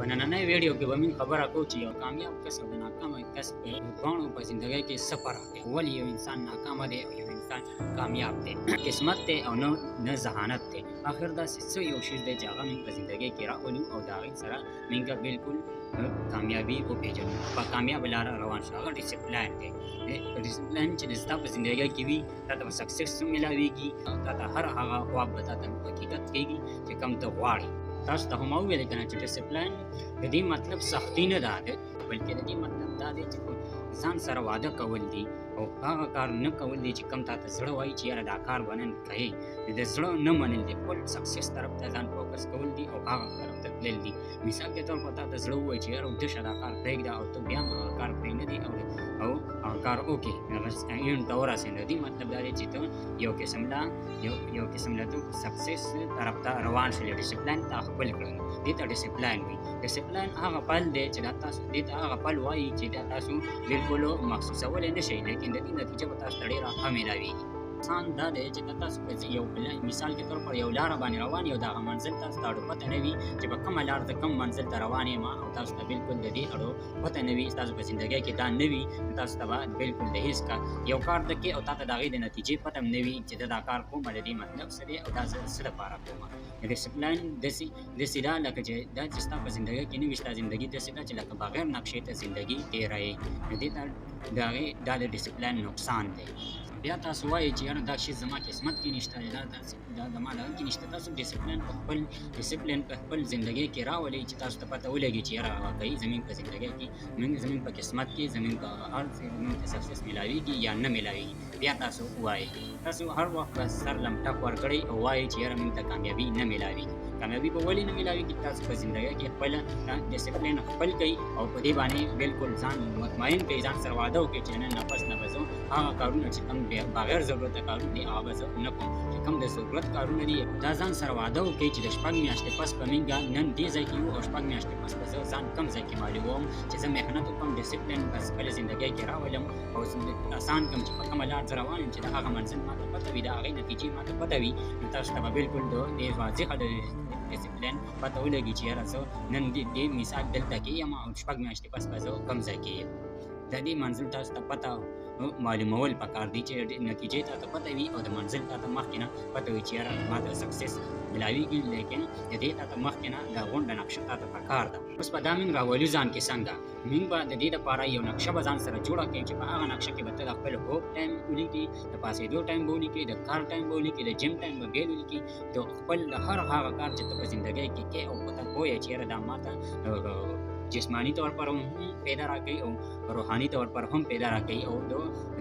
په نننۍ ویډیو کې به موږ خبره کوو چې یو کامیاب کس او د ناکامه کس په دواړو په زندګۍ کې څه فرق دی، ولې یو انسان ناکامه دی او یو انسان کامیاب دی. قسمت دی او نه ذهانت دی. اخر داسې څه یو شی دی چې هغه موږ په زندګۍ کې راولو او د هغې سره موږ بالکل کامیابي وپېژنو، په کامیابه لاره روان شو. هغه ډیسپلین دی. ډیسپلین چې د ستا په زندګۍ کې وي، تا ته به success هم میلاویږي او تا ته هر هغه خواب به تا ته حقیقت کېږي چې کوم ته غواړې. تاسو ته هم وویل که نه چې ډیسپلین د دې مطلب سختي نه ده، بلکې د دې مطلب دا دی چې ځان سره واده کول دي او هغه کار نه کول دي چې کوم تا ته زړه وایي چې یاره دا کار به نن کوې. د زړه نه منل دي، خپل success طرف ته ځان focus کول دي او هغه طرف ته تلل دي. مثال کے طور پر تا ته زړه ووایي چې یاره اوږده شه، دا کار پرېږده، او ته بیا هم هغه کار پرې نه دی او هغه کار وکړې، هغه end ته ورسېد. د دې مطلب دا دی چې ته یو قسم له ته success طرف ته روان شولې، ډیسپلین تا خپل کړل. دې ته ډیسپلین وایي. ډیسپلین هغه پل دی چې دا تاسو دې ته هغه پل وایي چې دا تاسو بالکل محسوسولی نه شئ، لیکن د دې نتیجه به تاسو ته ډېره ښه میلاویږي. انسان دا دی چې تاسو په یو مثال کې طور پر یو لاره باندې روان یو، د هغه منزل تاسو ته اړو پته نه وي چې په کومه لار د کوم منزل ته روان یم، او تاسو ته بالکل د دې اړو پته نه وي، تاسو په زندګۍ کې دا نه وي، نو تاسو ته به بالکل د هېڅ کار یو کار د کې او تا ته د هغې د نتیجې پته هم نه وي چې زه دا کار کوم، د دې مطلب څه دی او دا زه څه دپاره کوم. ډیسپلین داسې ده لکه چې دا چې ستا په زندګۍ کې نه وي، ستا زندګي داسې ده چې لکه بغیر نقشې ته زندګي تېروې. نو دې ته د هغې دا د ډیسپلین نقصان دی. بیا تاسو وایئ چې یاره دا شی زما قسمت کې نشته، دا زما دغه کې نشته. تاسو ډیسپلین په خپل زندګۍ کې راولئ چې تاسو ته پته ولګي چې یاره واقعي زموږ په زندګۍ کې، زموږ په قسمت کې، زموږ په هر څه زموږ ته success میلاویږي یا نه میلاویږي. بیا تاسو وایئ، تاسو هر وخت به سر لم ټک ورکړئ او وایئ چې یاره موږ ته کامیابي نه میلاویږي. کامیابي به ولې نه میلاویږي؟ تاسو په زندګۍ کې خپل ډیسپلین خپل کړئ او په دې باندې بالکل ځان مطمئن کړئ، ځان سره وعده وکړئ چې نن نه پس نه به زه هغه کارونه چې کوم بغیر ضرورت کارونه دي هغه به زه نه کوم، چې کوم د ضرورت کارونه دي دا ځان سره وعده وکړئ چې د شپږ میاشتې پس به موږ نن دې ځای کې یو او شپږ میاشتې پس به زه ځان کوم ځای کې معلوموم چې زه محنت وکړم، ډیسپلین به خپله زندګۍ کې راولم او اسان کړم چې په کومه لار زه روان یم چې د هغه منزل ماته پته وي، د هغې نتیجې ماته پته وي. نو تاسو ته به بالکل د دې واضحه د ډیسپلین پته ولګي چې یاره زه نن دې مثال دلته کې یم او شپږ میاشتې پس به زه کوم ځای کې یم. د دې منزل تاسو ته پته معلومول پکار دي چې نتیجې تا ته پته وي او د منزل تا ته مخکې نه پته وي چې یاره ما ته success ملاویږي، لیکن د دې تا ته مخکې نه د غونډه نقشه تا ته پکار ده. اوس به دا موږ راولو ځان کې څنګه؟ موږ به د دې دپاره یو نقشه به ځان سره جوړه کړو چې په هغه نقشه کې به ته د خپل خوب ټایم ولیکې، د پاڅېدو ټایم به ولیکې، د کار ټایم به ولیکې، د gym ټایم به بېل ولیکې، د خپل د هر هغه کار چې ته په زندګۍ کې کې او ته پوه یې چې یاره دا ما ته جسماني طور پر هم پیدا راکوي او روحاني طور پر هم پیدا راکوي او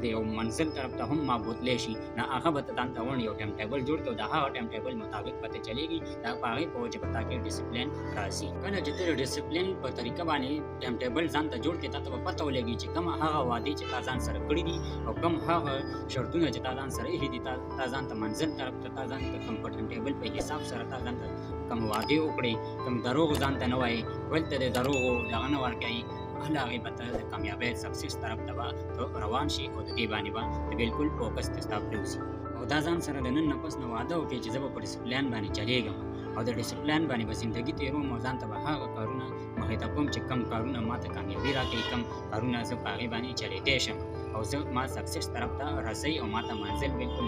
د یو منزل طرف ته هم ما بوتلی شي. نو هغه به ته ځان ته وڼ یو ټایم ټیبل جوړ کړې او د هغه ټایم ټیبل مطابق به ته چلېږي. دا په هغې په وجه به تا کې ډیسپلین راځي. کله چې ته د ډیسپلین په طریقه باندې ټایم ټیبل ځان ته جوړ کړې، تا ته به پته ولګي چې کوم هغه وعدې چې تا ځان سره کړي دي او کوم هغه شرطونه چې تا ځان سره ایښي دي، تا ځان ته منزل طرف ته، تا ځان ته کوم په ټایم ټیبل په حساب سره تا ځان ته کوم وعدې وکړې، کوم دروغ ځان ته نه وایې، بل ته د دروغو دغه نه ورکوي، هله هغې به ته د کامیابۍ success طرف ته به ته روان شي او د دې باندې به ته بالکل focus ته ستا پرېوځي. او دا ځان سره د نن نه پس نه وعده وکړې چې زه به په ډیسپلین باندې چلېږم او د ډیسپلین باندې به زندګي تېروم او ځان ته به هغه کارونه مخې ته کوم چې کم کارونه ما ته کامیابي راکوي، کم کارونه زه په هغې باندې چلېدی شم او زه ما success طرف ته رسوي او ما ته منزل بالکل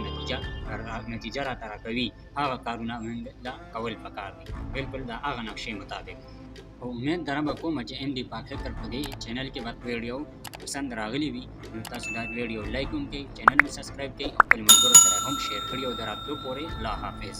نتیجه راته راکوي. هغه کارونه موږ له کول پکار دي بالکل د هغه نقشې مطابق. او امید در به کوم چې ایم ډي پاک فکر په دې چینل کې به ویډیو پسند راغلی وي. نو تاسو دا ویډیو لایک هم کړئ، چینل هم subscribe کړئ او خپل ملګرو سره هم share کړئ. او د راتلو پورې الله حافظ.